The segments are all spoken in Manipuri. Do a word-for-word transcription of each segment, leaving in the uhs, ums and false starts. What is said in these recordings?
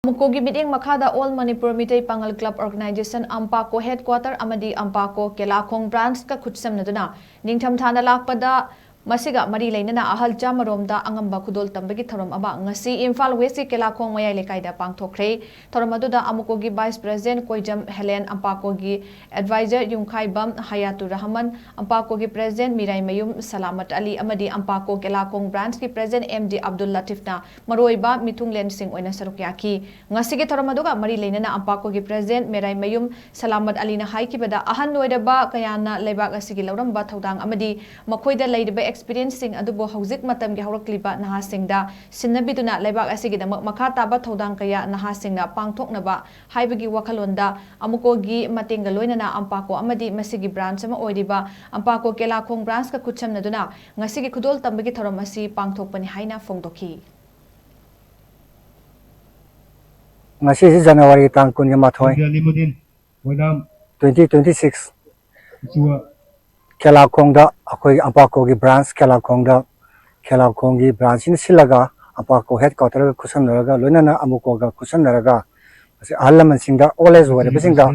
ꯑꯃꯨꯀꯣꯒꯤ ꯃꯤꯠꯌꯦꯡ ꯃꯈꯥꯗ All Manipur Meitei Pangal Club Organization, ꯑꯝꯄꯥꯀꯣ headquarter ꯑꯃꯗꯤ ꯑꯝꯄꯥꯀꯣ ꯀꯦꯂꯥꯈꯣꯡ branchꯀ ꯈꯨꯠꯁꯝꯅꯗꯨꯅ ꯅꯤꯡꯊꯝꯊꯥꯅ ꯂꯥꯛꯄꯗ ꯃꯁꯤꯒ ꯃꯔꯤ ꯂꯩꯅꯅ ꯑꯍꯜ ꯆꯥꯝꯃꯔꯣꯝꯗ ꯑꯉꯝꯕ ꯈꯨꯗꯣꯜ ꯇꯝꯕꯒꯤ ꯊꯧꯔꯝ ꯑꯃ ꯉꯁꯤ ꯏꯝꯐꯥꯜ Westꯀꯤ ꯀꯦꯂꯥꯈꯣꯡ ꯃꯌꯥꯏ ꯂꯩꯀꯥꯏꯗ ꯄꯥꯡꯊꯣꯛꯈ꯭ꯔꯦ꯫ ꯊꯧꯔꯝ ꯑꯗꯨꯗ ꯑꯃꯨꯀꯣꯒꯤ Vice President ꯀꯣꯏꯖꯝ ꯍꯦꯂꯦꯟ, ꯑꯝꯄꯥꯀꯣꯒꯤ Advisor ꯌꯨꯝꯈꯥꯏꯕꯝ ꯍꯌꯥꯇꯨꯔ ꯔꯍꯃꯟ, ꯑꯝꯄꯥꯀꯣꯒꯤ President ꯃꯤꯔꯥꯏꯃꯌꯨꯝ ꯁꯂꯥꯃꯠ ꯑꯂꯤ ꯑꯃꯗꯤ ꯑꯝꯄꯥꯀꯣ ꯀꯦꯂꯥꯈꯣꯡ branchꯀꯤ President ꯑꯦꯝ ꯗꯤ ꯑꯕꯗꯨꯜ ꯂꯇꯤꯐꯅ ꯃꯔꯨꯑꯣꯏꯕ ꯃꯤꯊꯨꯡꯂꯦꯟꯁꯤꯡ ꯑꯣꯏꯅ ꯁꯔꯨꯛ ꯌꯥꯈꯤ꯫ ꯉꯁꯤꯒꯤ ꯊꯧꯔꯝ ꯑꯗꯨꯒ ꯃꯔꯤ ꯂꯩꯅꯅ ꯑꯝꯄꯥꯀꯣꯒꯤ President ꯃꯤꯔꯥꯏꯃꯌꯨꯝ ꯁꯂꯥꯃꯠ ꯑꯂꯤꯅ ꯍꯥꯏꯈꯤꯕꯗ, ꯑꯍꯟ ꯑꯣꯏꯔꯕ ꯀꯌꯥꯅ ꯂꯩꯕꯥꯛ ꯑꯁꯤꯒꯤ ꯂꯧꯔꯝꯕ ꯊꯧꯗꯥꯡ ꯑꯃꯗꯤ ꯃꯈꯣꯏꯗ ꯂꯩꯔꯤꯕ experienceꯁꯤꯡ ꯑꯗꯨꯕꯨ ꯍꯧꯖꯤꯛ ꯃꯇꯝꯒꯤ ꯍꯧꯔꯛꯂꯤꯕ ꯅꯍꯥꯁꯤꯡꯗ ꯁꯤꯟꯅꯕꯤꯗꯨꯅ ꯂꯩꯕꯥꯛ ꯑꯁꯤꯒꯤꯗꯃꯛ ꯃꯈꯥ ꯇꯥꯕ ꯊꯧꯗꯥꯡ ꯀꯌꯥ ꯅꯍꯥꯁꯤꯡꯅ ꯄꯥꯡꯊꯣꯛꯅꯕ ꯍꯥꯏꯕꯒꯤ ꯋꯥꯈꯜꯂꯣꯟꯗ ꯑꯃꯨꯀꯣꯒꯤ ꯃꯇꯦꯡꯒ ꯂꯣꯏꯅꯅ ꯑꯝꯄꯥꯀꯣ ꯑꯃꯗꯤ ꯃꯁꯤꯒꯤ branch ꯑꯃ ꯑꯣꯏꯔꯤꯕ ꯑꯝꯄꯥꯀꯣ ꯀꯦꯂꯥꯈꯣꯡ branchꯀ ꯈꯨꯠꯁꯝꯅꯗꯨꯅ ꯉꯁꯤꯒꯤ ꯈꯨꯗꯣꯜ ꯇꯝꯕꯒꯤ ꯊꯧꯔꯝ ꯑꯁꯤ ꯄꯥꯡꯊꯣꯛꯄꯅꯤ ꯍꯥꯏꯅ ꯐꯣꯡꯗꯣꯛꯈꯤ꯫ ꯉꯁꯤꯁꯤ ꯖꯅꯋꯥꯔꯤ ꯇꯥꯡ ꯀꯨꯟꯒ ꯃꯥꯊꯣꯏ, ꯇ꯭ꯋꯦꯟꯇꯤ ꯇ꯭ꯋꯦꯟꯇꯤ ꯁꯤꯛꯁ꯫ ꯀꯦꯂꯥꯈꯣꯡꯗ ꯑꯩꯈꯣꯏꯒꯤ ꯑꯝꯄꯥꯀꯣꯒꯤ branch ꯀꯦꯂꯥꯈꯣꯡꯗ, ꯀꯦꯂꯥꯈꯣꯡꯒꯤ branchꯁꯤꯅ ꯁꯤꯜꯂꯒ ꯑꯝꯄꯥꯀꯣ headquarterꯒ ꯈꯨꯠꯁꯝꯅꯔꯒ, ꯂꯣꯏꯅꯅ ꯑꯃꯨꯀꯣꯒ ꯈꯨꯠꯁꯝꯅꯔꯒ, ꯃꯁꯤ ꯑꯍꯜ ꯂꯃꯟꯁꯤꯡꯗ, old age ꯑꯣꯏꯔꯕꯁꯤꯡꯗ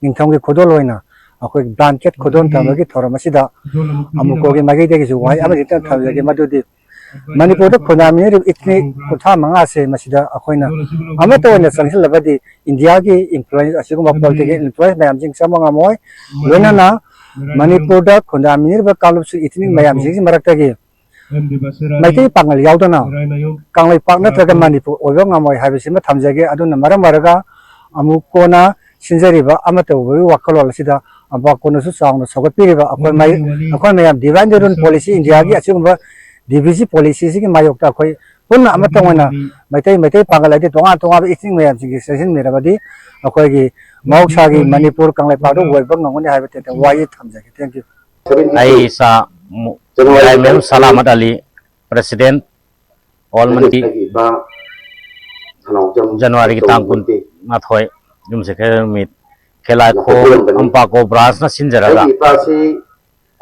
ꯅꯤꯡꯊꯧꯒꯤ ꯈꯨꯗꯣꯜ ꯑꯣꯏꯅ ꯑꯩꯈꯣꯏ blanket ꯈꯨꯗꯣꯜ ꯇꯝꯕꯒꯤ ꯊꯧꯔꯝ ꯑꯁꯤꯗ ꯑꯃꯨꯀꯣꯒꯤ ꯃꯥꯏꯀꯩꯗꯒꯤꯁꯨ ꯋꯥꯍꯩ ꯑꯃꯗꯤ ꯊꯝꯖꯒꯦ, ꯃꯗꯨꯗꯤ ꯃꯅꯤꯄꯨꯔꯗ ꯈꯨꯟꯗꯥꯃꯤꯟꯅꯔꯤꯕ ethnic ꯀꯨꯟꯊ꯭ꯔꯥ ꯃꯉꯥ ꯑꯁꯦ ꯃꯁꯤꯗ ꯑꯩꯈꯣꯏꯅ ꯑꯃꯠꯇ ꯑꯣꯏꯅ ꯆꯪꯁꯤꯜꯂꯕꯗꯤ ꯏꯟꯗꯤꯌꯥꯒꯤ influence, ꯑꯁꯤꯒꯨꯝꯕ political influence ꯃꯌꯥꯝꯁꯤꯡ ꯆꯪꯕ ꯉꯝꯃꯣꯏ꯫ ꯂꯣꯏꯅꯅ ꯃꯅꯤꯄꯨꯔꯗ ꯈꯨꯟꯗꯥꯃꯤꯟꯅꯔꯤꯕ ꯀꯥꯡꯂꯨꯞꯁꯨ, ethnic ꯃꯌꯥꯝꯁꯤꯡꯒꯤ ꯃꯔꯛꯇꯒꯤ ꯃꯩꯇꯩ ꯄꯥꯉꯜ ꯌꯥꯎꯗꯅ ꯀꯪꯂꯩꯄꯥꯛ ꯅꯠꯇ꯭ꯔꯒ ꯃꯅꯤꯄꯨꯔ ꯑꯣꯏꯕ ꯉꯝꯃꯣꯏ ꯍꯥꯏꯕꯁꯤꯃ ꯊꯝꯖꯒꯦ꯫ ꯑꯗꯨꯅ ꯃꯔꯝ ꯑꯣꯏꯔꯒ ꯑꯃꯨꯛ ꯀꯣꯟꯅ ꯁꯤꯟꯖꯔꯤꯕ ꯑꯃꯠꯇ ꯑꯣꯏꯕꯒꯤ ꯋꯥꯈꯜꯂꯣꯟ ꯑꯁꯤꯗ ꯑꯝꯄꯥꯀꯣꯅꯁꯨ ꯆꯥꯎꯅ ꯁꯧꯒꯠꯄꯤꯔꯤꯕ ꯑꯩꯈꯣꯏ ꯃꯩ-, ꯑꯩꯈꯣꯏ ꯃꯌꯥꯝ divine rule policy, ꯏꯟꯗꯤꯌꯥꯒꯤ ꯑꯁꯤꯒꯨꯝꯕ D V C policyꯁꯤꯒꯤ ꯃꯥꯌꯣꯛꯇ ꯑꯩꯈꯣꯏ ꯄꯨꯟꯅ ꯑꯃꯠꯇ ꯑꯣꯏꯅ ꯃꯩꯇꯩ, ꯃꯩꯇꯩ ꯄꯥꯡꯒꯜ ꯍꯥꯏꯗꯤ ꯇꯣꯉꯥꯟ ꯇꯣꯉꯥꯟꯕ ethnic ꯃꯌꯥꯝꯁꯤꯡꯒꯤ ꯆꯪꯁꯤꯟꯕꯤꯔꯕꯗꯤ ꯑꯩꯈꯣꯏꯒꯤ ꯃꯍꯧꯁꯥꯒꯤ ꯃꯅꯤꯄꯨꯔ ꯀꯪꯂꯩꯄꯥꯛꯇ ꯑꯣꯏꯕ ꯉꯝꯒꯅꯤ ꯍꯥꯏꯕ ꯋꯥꯍꯩ ꯊꯝꯖꯒꯦ꯫ Thank you꯫ ꯑꯩ ꯏꯁꯥ ꯃꯤꯔꯥꯏꯃꯌꯨꯝ ꯁꯂꯥꯃꯠ ꯑꯂꯤ, President, All Manipur, ꯖꯅꯋꯥꯔꯤꯒꯤ ꯇꯥꯡ ꯀꯨꯟꯃꯥꯊꯣꯏ, ꯌꯨꯝꯁꯀꯩꯁ ꯅꯨꯃꯤꯠ, ꯈꯦꯂꯥꯈꯣꯡ ꯑꯝꯄꯥꯀꯣ branchꯅ ꯁꯤꯟꯖꯔꯒ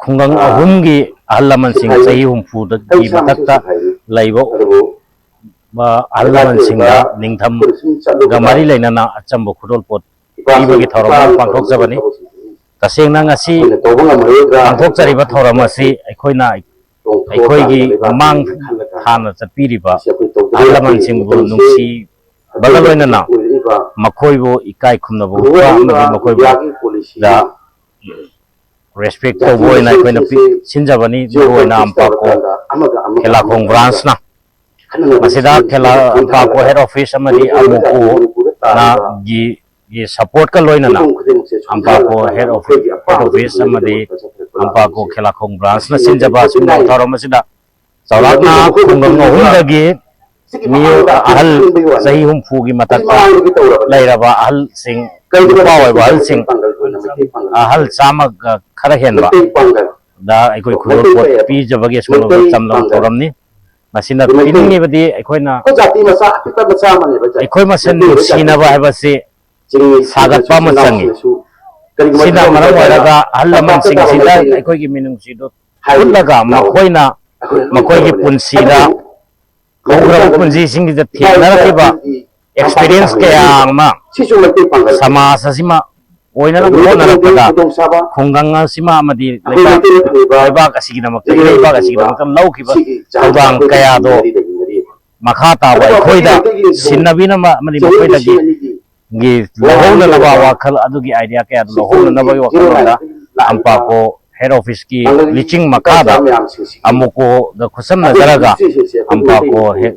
ꯈꯨꯡꯒꯪ ꯑꯍꯨꯝꯒꯤ ꯑꯍꯜ ꯂꯃꯟꯁꯤꯡ ꯆꯍꯤ ꯍꯨꯝꯐꯨꯗꯒꯤ ꯃꯊꯛꯇ ꯂꯩꯕ ꯑꯍꯜ ꯂꯃꯟꯁꯤꯡꯗ ꯅꯤꯡꯊꯝꯒ ꯃꯔꯤ ꯂꯩꯅꯅ ꯑꯆꯝꯕ ꯈꯨꯗꯣꯜꯄꯣꯠ ꯄꯤꯕꯒꯤ ꯊꯧꯔꯝ ꯑꯃ ꯄꯥꯡꯊꯣꯛꯆꯕꯅꯤ꯫ ꯇꯁꯦꯡꯅ ꯉꯁꯤ ꯄꯥꯡꯊꯣꯛꯆꯔꯤꯕ ꯊꯧꯔꯝ ꯑꯁꯤ ꯑꯩꯈꯣꯏꯅ ꯑꯩꯈꯣꯏꯒꯤ ꯃꯃꯥꯡ ꯍꯥꯟꯅ ꯆꯠꯄꯤꯔꯤꯕ ꯑꯍꯜ ꯂꯃꯟꯁꯤꯡꯕꯨ ꯅꯨꯡꯁꯤꯕꯒ ꯂꯣꯏꯅꯅ ꯃꯈꯣꯏꯕꯨ ꯏꯀꯥꯏ ꯈꯨꯝꯅꯕ ꯎꯠꯄ ꯑꯃꯗꯤ ꯃꯈꯣꯏꯕꯨ ꯔꯦꯁꯄꯦꯛ ꯇꯧꯕ ꯑꯣꯏꯅ ꯑꯩꯈꯣꯏꯅ ꯄꯤ- ꯁꯤꯟꯖꯕꯅꯤ꯫ ꯃꯔꯨꯑꯣꯏꯅ ꯑꯝꯄꯥꯀꯣ ꯈꯦꯂꯥꯈꯣꯡ ꯕ꯭ꯔꯥꯟꯁꯅ ꯃꯁꯤꯗ ꯈꯦꯂꯥ ꯑꯝꯄꯥꯀꯣ ꯍꯦꯗ ꯑꯣꯐꯤꯁ ꯑꯃꯗꯤ ꯑꯃꯨꯀꯣꯅ ꯒꯤ ꯒꯤ ꯁꯄꯣꯔꯠꯀ ꯂꯣꯏꯅꯅ ꯑꯝꯄꯥꯀꯣ ꯍꯦꯗ ꯑꯣꯐꯤꯁ ꯍꯦꯗ ꯑꯣꯐꯤꯁ ꯑꯃꯗꯤ ꯑꯝꯄꯥꯀꯣ ꯈꯦꯂꯥꯈꯣꯡ ꯕ꯭ꯔꯥꯟꯁꯅ ꯁꯤꯟꯖꯕ ꯑꯁꯤꯒꯨꯝꯂꯕ ꯊꯧꯔꯝ ꯑꯁꯤꯗ ꯆꯥꯎꯔꯥꯛꯅ ꯈꯨꯡꯒꯪ ꯑꯍꯨꯝꯗꯒꯤ ꯃꯤꯑꯣꯏ ꯑꯍꯜ ꯆꯍꯤ ꯍꯨꯝꯐꯨꯒꯤ ꯃꯊꯛꯇ ꯂꯩꯔꯕ ꯑꯍꯜꯁꯤꯡ, ꯅꯨꯄꯥ ꯑꯣꯏꯕ ꯑꯍꯜꯁꯤꯡ, ꯑꯍꯜ ꯆꯥꯝꯃꯒ ꯈꯔ ꯍꯦꯟꯕ ꯗ ꯑꯩꯈꯣꯏ ꯈꯨꯗꯣꯜꯄꯣꯠ ꯄꯤꯖꯕꯒꯤ ꯑꯁꯤꯒꯨꯝꯂꯕ ꯆꯝꯂꯕ ꯊꯧꯔꯝꯅꯤ꯫ ꯃꯁꯤꯅ ꯄꯤꯅꯤꯡꯉꯤꯕꯗꯤ ꯑꯩꯈꯣꯏꯅ ꯑꯩꯈꯣꯏ ꯃꯁꯦꯟ ꯅꯨꯡꯁꯤꯅꯕ ꯍꯥꯏꯕꯁꯤ ꯁꯥꯒꯠꯄ ꯑꯃ ꯆꯪꯉꯤ꯫ ꯁꯤꯅ ꯃꯔꯝ ꯑꯣꯏꯔꯒ ꯑꯍꯜ ꯂꯃꯟꯁꯤꯡꯁꯤꯗ ꯑꯩꯈꯣꯏꯒꯤ ꯃꯤꯅꯨꯡꯁꯤꯗꯨ ꯎꯠꯂꯒ ꯃꯈꯣꯏꯅ ꯃꯈꯣꯏꯒꯤ ꯄꯨꯟꯁꯤꯗ ꯍꯧꯈ꯭ꯔꯕ ꯄꯨꯟꯁꯤꯁꯤꯡꯁꯤꯗ ꯊꯦꯡꯅꯔꯛꯈꯤꯕ ꯑꯦꯛꯁꯄꯤꯔꯤꯌꯦꯟꯁ ꯀꯌꯥ ꯑꯃ ꯁꯃꯥꯖ ꯑꯁꯤꯃ ꯑꯣꯏꯅꯅꯕ ꯍꯣꯠꯅꯔꯛꯄꯗ ꯈꯨꯡꯒꯪ ꯑꯁꯤꯃ ꯑꯃꯗꯤ ꯂꯩꯕꯥꯛ, ꯂꯩꯕꯥꯛ ꯑꯁꯤꯒꯤꯗꯃꯛꯇ, ꯏꯔꯩꯕꯥꯛ ꯑꯁꯤꯒꯤꯗꯃꯛꯇ ꯂꯧꯈꯤꯕ ꯊꯧꯗꯥꯡ ꯀꯌꯥꯗꯣ ꯃꯈꯥ ꯇꯥꯕ ꯑꯩꯈꯣꯏꯗ ꯁꯤꯟꯅꯕꯤꯅꯕ ꯑꯃꯗꯤ ꯃꯈꯣꯏꯗꯒꯤ ꯒꯤ ꯂꯧꯍꯧꯅꯅꯕ ꯋꯥꯈꯜ, ꯑꯗꯨꯒꯤ ꯑꯥꯏꯗꯤꯌꯥ ꯀꯌꯥꯗꯨ ꯂꯧꯍꯧꯅꯅꯕꯒꯤ ꯋꯥꯈꯜꯂꯣꯟꯗ ꯑꯝꯄꯥꯀꯣ ꯍꯦꯗ ꯑꯣꯐꯤꯁꯀꯤ ꯂꯤꯆꯤꯡ ꯃꯈꯥꯗ ꯑꯃꯨꯀꯣꯒ ꯈꯨꯠꯁꯝꯅꯖꯔꯒ ꯑꯝꯄꯥꯀꯣ ꯍꯦꯗ